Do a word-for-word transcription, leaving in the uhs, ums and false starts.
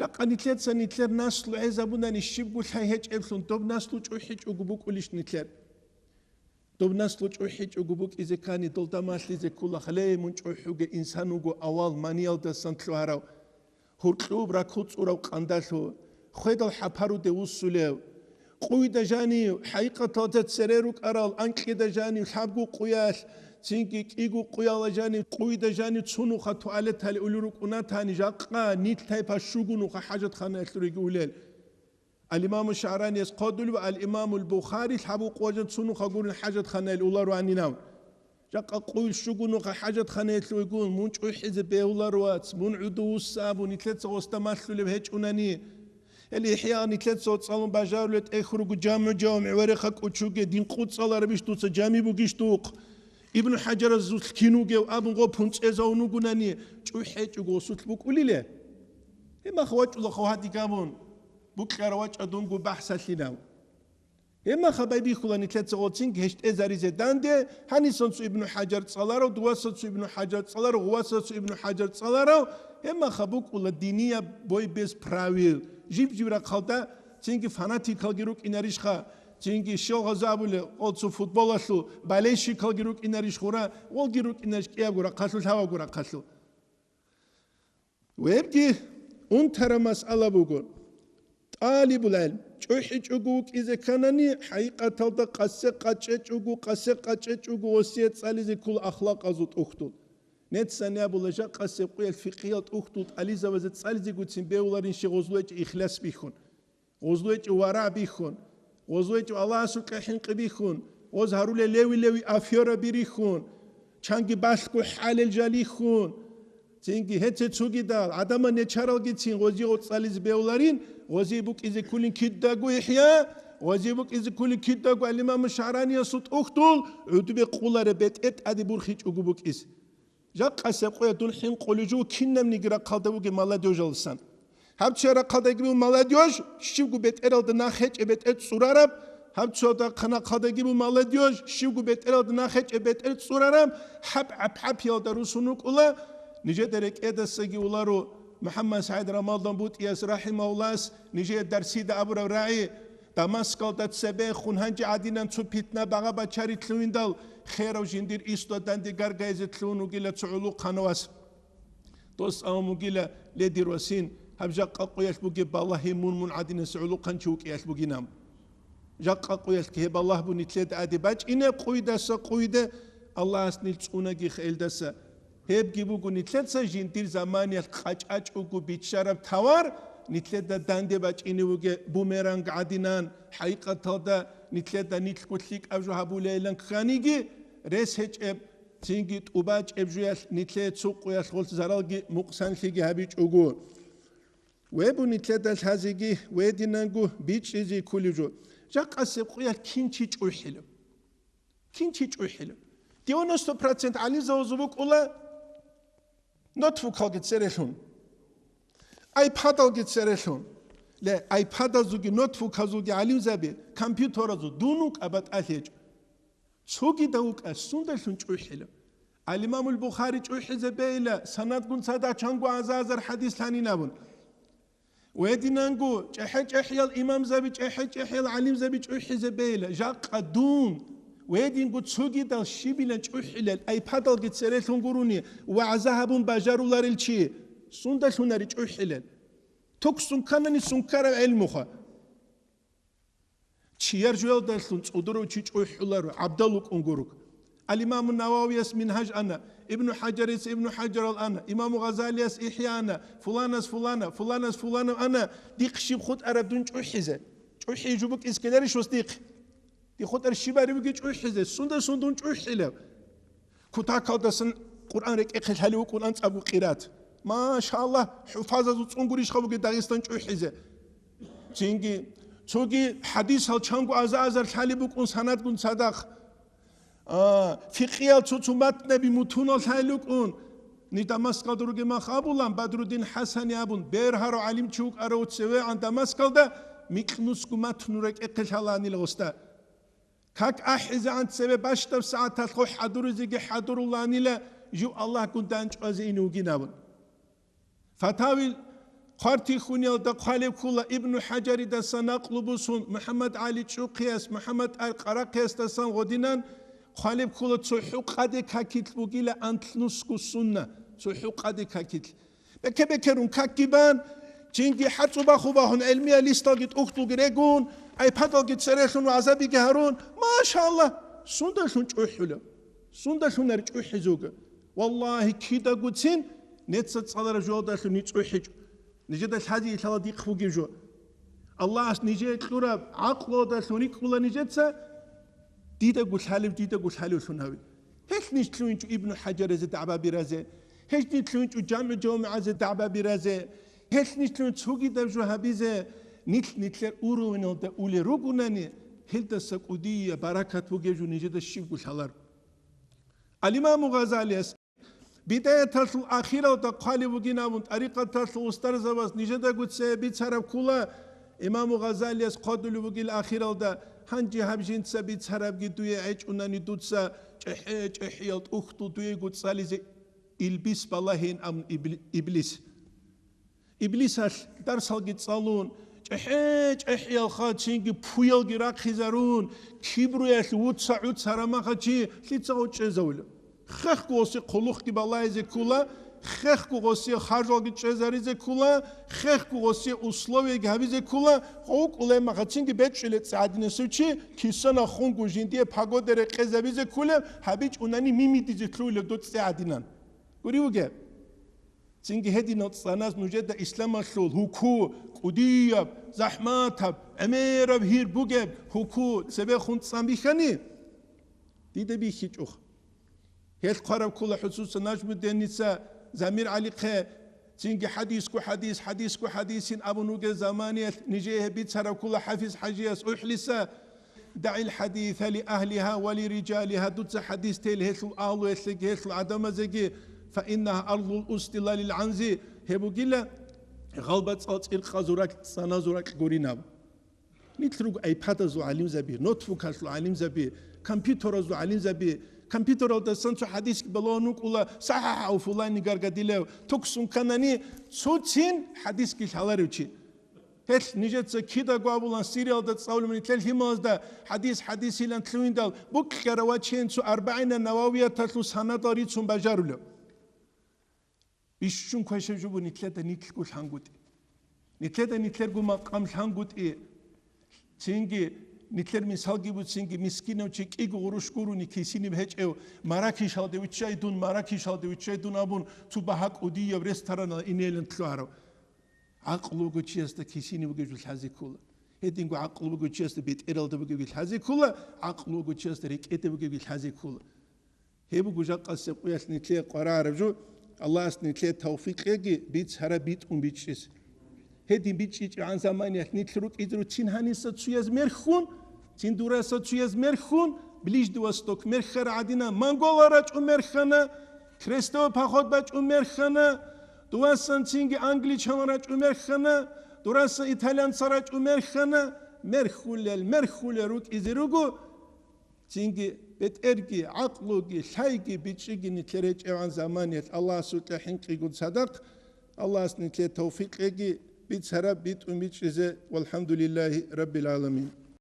Жакъа нилъеца нилъер наслу гӀезабунани щибго лъай гьечӀеблъун, доб наслу чӀухӀичӀого букӀулищ нилъер? Доб наслу чӀухӀичӀого букӀизе ккани, долда малъизе ккола, гьале мун чӀухӀуге, инсан вуго авал маниялдасан лъугьарав, гьуркьуб ракуцӀурав къандалъу, хведал хӀапаруде вуссулев, къуйда жанив, хӀакъикъаталда цере рукӀарал анкьида жанив лъабго къуялъ, цинги кӀиго къуяла жанив, къуйда жанив цунуха туалеталъе улел рукӀунатани, жакъа нилъ тайпа щугунуха хӀажатханаялъуреги улел. Ал-Имаму ШагӀраниялъ хъодулев ва Ал-Имамул Бухари лъабго къуя жан цунуха гурин хӀажатханаялъ уларуанинав. Жакъа къуйил щугунуха хӀажатханаялъувегун, мун чӀухӀизе бегьулар вац, мун гӀуду вуссабун, нилъеца гъосда малъулеб гьечӀунани. Гьел ИхӀяа нилъеца цӀалун бажарулел тӀехь руго жамгӀу-жавам гӀевереха кӀучуге, дин къуцӀаларабищ дуца, жами бугищ духъ? Ибну ХӀажаразул кин вугев абун гъо пунцӀезавун вугунани, чӀухӀечӀого гъосулъ букӀулиле? Гьебмах вачӀула хъо гьадигабун, букьара вачӀа дунго бахӀсалъинав. Гьебмаха байбихьула нилъеца гъоцинги гьештӀезаризе данде, гьанисан цо Ибну ХӀажар цӀаларав, дуваса цо Ибну ХӀажар цӀаларав, гъуваса цо Ибну ХӀажар цӀаларав, гьебмаха букӀула динияб бой без правил, жиб-жиб рахъалда цинги фанатикалги рукӀинарищха, цинги щел гъазабуле, къо цо футболалъул болельщикалги рукӀинарищ гъура, гъолги рукӀинарищ кӀиябго рахъалъу, лъабабго рахъалъу. Вебги унтараб масъала буго. ТӀалибул гӀелм чӀухӀичӀого вукӀизе кканани, хӀакъикъаталда къасе къачӀечӀого, къасе къачӀечӀого гъосие цӀализе ккола ахлакъазул тӀухьдул. Нецани абула, жакъасеб къуялъ фикъгьиял тӀухьдул тӀализабазе цӀализегоцин бегьуларин щи гъозлугьечӀеб ихлас бихьун. ГъозлугьечӀев варагӀ бихьун, гъозлугьечӀев Аллагьасукьа хӀинкъи бихьун, гъоз гьарулел леви-леви афера бирихьун, чанги балъго хӀалел жалихьун, цинги гьеце цогидал гӀадамал нечаралгицин гъозие гъоцӀализе бегьуларин, гъозие букӀизе кколин кидаго ИхӀя, гъозие букӀизе кколин кидаго Ал-Имаму ШагӀраниясул тӀухьдул, гӀудубе къулареб бетӀер тӀаде бурхичӀого букӀизе. Жакъасеб къоя дун хӀинкъулев жо кинабниги рахъалда бугеб молодёжалдасан. Гьаб цоял рахъалдаги буго молодёжь, щибго бетӀералда нахъ гьечӀеб бетӀер цӀурараб, гьаб цоял рахъалдаги буго молодёжь, щибго бетӀералда нахъ гьечӀеб бетӀер цӀурараб, гьаб гӀап-гӀапиялда русун рукӀула, нижеда рекӀедасаги уларо МухӀаммад СагӀид Рамадан БутӀияс рахӀимагьуллагьас нижее дарсида абураб рагӀи, Дамаскалда цебехун гьанже гӀадинан цо питна багъа-бачари лъугьиндал, херав жиндир ислу данде гаргайзе лъугьун вугила цо гӀулухъанав вас. Дос авун вугила, ле, дир васин, гьаб жакъа къуялъ бугеб балагьи мун-мун гӀадинас гӀулухъанчи вукӀиялъ бугинаб. Жакъа къуялъ гьеб балагь бу нилъеда аде бачӀине къуйдаса къуйде, Аллагьас нил цӀунаги хейлдаса. Гьебги буго нилъеца жиндир заманиялъ къачӀачӀого биччараб тавар, нилъеда данде бачӀине вугеб бумеранг гӀадинан, хӀакъикъаталда нилъеда нилъго лъикӀаб жо гьабулейилан кканиги, рес гьечӀеб, цинги тӀубачӀеб жоялъ нилъее цо къуялъ гъолъ заралги мукъсанлъиги гьабичӀого. Вебу нилъеда лъазеги, вединанго бичӀчӀизе кколев жо. Жакъасеб къуялъ кин чи чӀухӀила? Кин чи чӀухӀила? Девяносто процент гӀалимзабазул букӀула нотбукалги церелъун, айпадалги церелъун. Ле, айпадазулги, нотбуказулги гӀалимзаби, компьютеразул дун вукӀа батӀалъи гьечӀо. Цогидав вукӀа сундалъун чӀухӀила? Ал-Имамул Бухари чӀухӀизе бейила, санадгун цадахъ чанго азар-азар хӀадис лъанин абун. Гьединанго чӀехӀе-чӀехӀиял имамзаби, чӀехӀе-чӀехӀиял гӀалимзаби чӀухӀизе бейила, жакъа дун гьединго цогидал щибилан чӀухӀилел, айпадалги церелъун гурони, вагӀза гьабун бажаруларел чи сундалъунари чӀухӀилел? Туксун кканани сункарав гӀелмуха. Чияр жоялдалъун цӀодорав чи чӀухӀуларо, гӀабдал вукӀун гуруг. Ал-Имаму Нававияс Мингьаж ана, Ибну ХӀажарис Ибну ХӀажарал ана, Имаму Гъазалияс ИхӀя ана, фуланас фулана, фуланас фуланав ана, дихъ щиб хутӀараб дун чӀухӀизе? ЧӀухӀи жубукӀ искеларищ ус дихъ? Дихъ хутӀар щибари буги чӀухӀизе, сунда-сун дун чӀухӀилев? Кутакалдасан Къуръан рекӀехъе лъалев вукӀун анцӀабго къират. Машаллагь, хӀуфазазул цӀунгурищха бугеб Дагъистан чӀухӀизе. Цинги, цоги хӀадисал чанго аза-азар лъалеб букӀун санадгун цадахъ. А, фикъиял цо-цо матнаби мутунал лъалел рукӀун. Ниж Дамаскалда ругеб мах абулан, Бадруддин ХӀасани абун, бергьарав гӀалимчи вукӀарав цевегӀан Дамаскалда микьнусго матну рекӀехъе лъаланила гъосда. Как ахӀизегӀан цебе бащдаб сагӀаталъго хӀадуризеги хӀадуруланила, жив Аллагьгун данчӀвазе ине вугин абун. Фатавил Хъвартихьуниялда хъвалеб ккола Ибну ХӀажаридасан накълу бусун, МухӀаммад ГӀали ЧӀухъияс, МухӀаммад Ар Къарахъиясдасан гъодинан хъвалеб ккола цохӀо къаде какилъ бугила анлънусго сунна, цохӀо къаде какилъ. Беке-бекерун какги бан, чинги хӀацӀу баху-бахун гӀелмиял листалги тӀухьдулги регун, айпадалги церехун вагӀзабиги гьарун, машаллагь, сундалъун чӀухӀула, сундалъунар чӀухӀизуга. Валлагьи, кидаго цин неца цӀалараб жоялдалъун ни чӀухӀичӀо. Нижеда лъази илъала дихъ бугеб жо. Аллагьас нижее кьураб гӀакълуялдалъун рикӀкӀула нижеца, дидаго лъалеб, дидаго лъалевлъун гьави. Гьелъ ниж лъугьинчӀо Ибну ХӀажаразе дагӀба биразе, гьелъ ниж лъугьинчӀо ЖамгӀу ЖавмигӀазе дагӀба биразе, гьелъ ниж лъугьин цогидаб жо гьабизе, нилъ-нилъер уровеналда улел ругунани, гьелдаса кӀудияб баракат бугеб жо нижеда щибго лъаларо. Ал-Имаму Гъазалияс Бидаяталъул ахиралда хъвалеб бугин абун, тӀарикъаталъул устарзабаз нижедаго цее бицараб ккола, Имаму Гъазалияс хъвадулеб бугил ахиралда, гьанже гьаб жинца бицарабги дуе гӀечӀунани дуца чӀехӀе-чӀехӀиял тӀухьдул дуего цӀализе илбис балагьин абун ибли-, иблис. Иблисалъ дарсалги цӀалун, чӀехӀе-чӀехӀиялха чинги пуялги рахъизарун, кибруялъ вуца-гӀуца рамахачи лъица гъо чӀезавула? Хехго гъосе хъулухъги балагьизе ккула, хехго гъосе харжалги чӀезаризе ккула, хехго гъосе условияги гьабизе ккула, гъов кӀулай махацинги бечӀчӀулеб цӀе гӀадинасев чи, кисана хунго жиндие пагода рекъезабизе ккулеб, гьабичӀунани мимидизе лъугьулеб доб цӀе гӀадинан. Гури вугеб? Цинги гьединал цӀаназ нужеда исламалъул гьуку, кӀудияб, захӀматаб, гӀемераб гьир бугеб гьуку цебехун цӀан бихьани, дида бихьичӀоха. Гьелъ хъвараб ккола хӀусуса Нажмуддиница Замир ГӀалихъе, цинги хӀадисго хӀадис, хӀадисго хӀадисин абун вугеб заманиялъ нижее гьеб бицараб ккола ХӀафиз ХӀажияс УхӀлиса, «ДагӀил хӀадиса ли агьлигьа ва ли риджалигьа», дуца хӀадис тел гьелъул агьлуялъеги гьелъул гӀадамазеги, «фа иннагьа арзул устилалил гӀанзи», гьеб бугила гъалбацӀал цӀиркъазул ракь, цӀаназул ракь гурин абун. Нилъ руго айпадазул гӀалимзаби, ноутбукалъул гӀалимзаби, компьютеразул гӀалимзаби, компьютералдасан цо хӀадисги балагьун вукӀула, сахӀахӀав фуланни гаргадилев, туксун канани, цоцин хӀадисги лъаларев чи. Гьелъ нижеца кидаго абулан, Сириялда цӀалулеб нилъер лъималазда хӀадис, хӀадисилан лъугьиндал, букьарав вачейин цо АрбагӀина Нававияталъул санадал рицун бажарулев. Бищун квешаб жо буго нилъеда нилъго лъангутӀи. Нилъеда нилъерго макъам лъангутӀи. Цинги нилъер мисалги буцинги, мискинав чи кӀиго гъурущ гурони кисиниб гьечӀев, Маракишалде виччай дун, Маракишалде виччай дун абун, цо багьа кӀудияб ресторанал инейилан лъугьарав. ГӀакълу бугев чиясда кисини бугев жо лъазе ккола. Гьединго гӀакълу бугев чиясда бетӀералда бугев лъазе ккола, гӀакълу бугев чиясда рекӀеде бугев лъазе ккола. Гьеб буго жакъасеб къуялъ нилъее къваригӀараб жо, Аллагьас нилъее тавфикъ кьеги бицараб битӀун бичӀчӀизе. Гьедин бичӀчӀичӀебгӀан заманиялъ нилъ рукӀизе руцин гьаниса цуяз мерхьун, цин дураса цуяз мерхьун, Ближний Восток мерхьара гӀадина, монголал рачӀун мерхьана, крестовый поход бачӀун мерхьана, дувасан цинги англичанал рачӀун мерхьана, дурасан итальянцал рачӀун мерхьана, мерхьулел, мерхьулел рукӀизе руго, цинги бетӀерги, гӀакълуги, лъайги, бичӀчӀиги нилъер речӀевгӀан заманиялъ Аллагьасукьа хӀинкъигун цадахъ, Аллагьас нилъее тавфикъ кьеги бицараб битӀун бичӀчӀизе, валхӀамдулиллагьи раббил гӀаламин.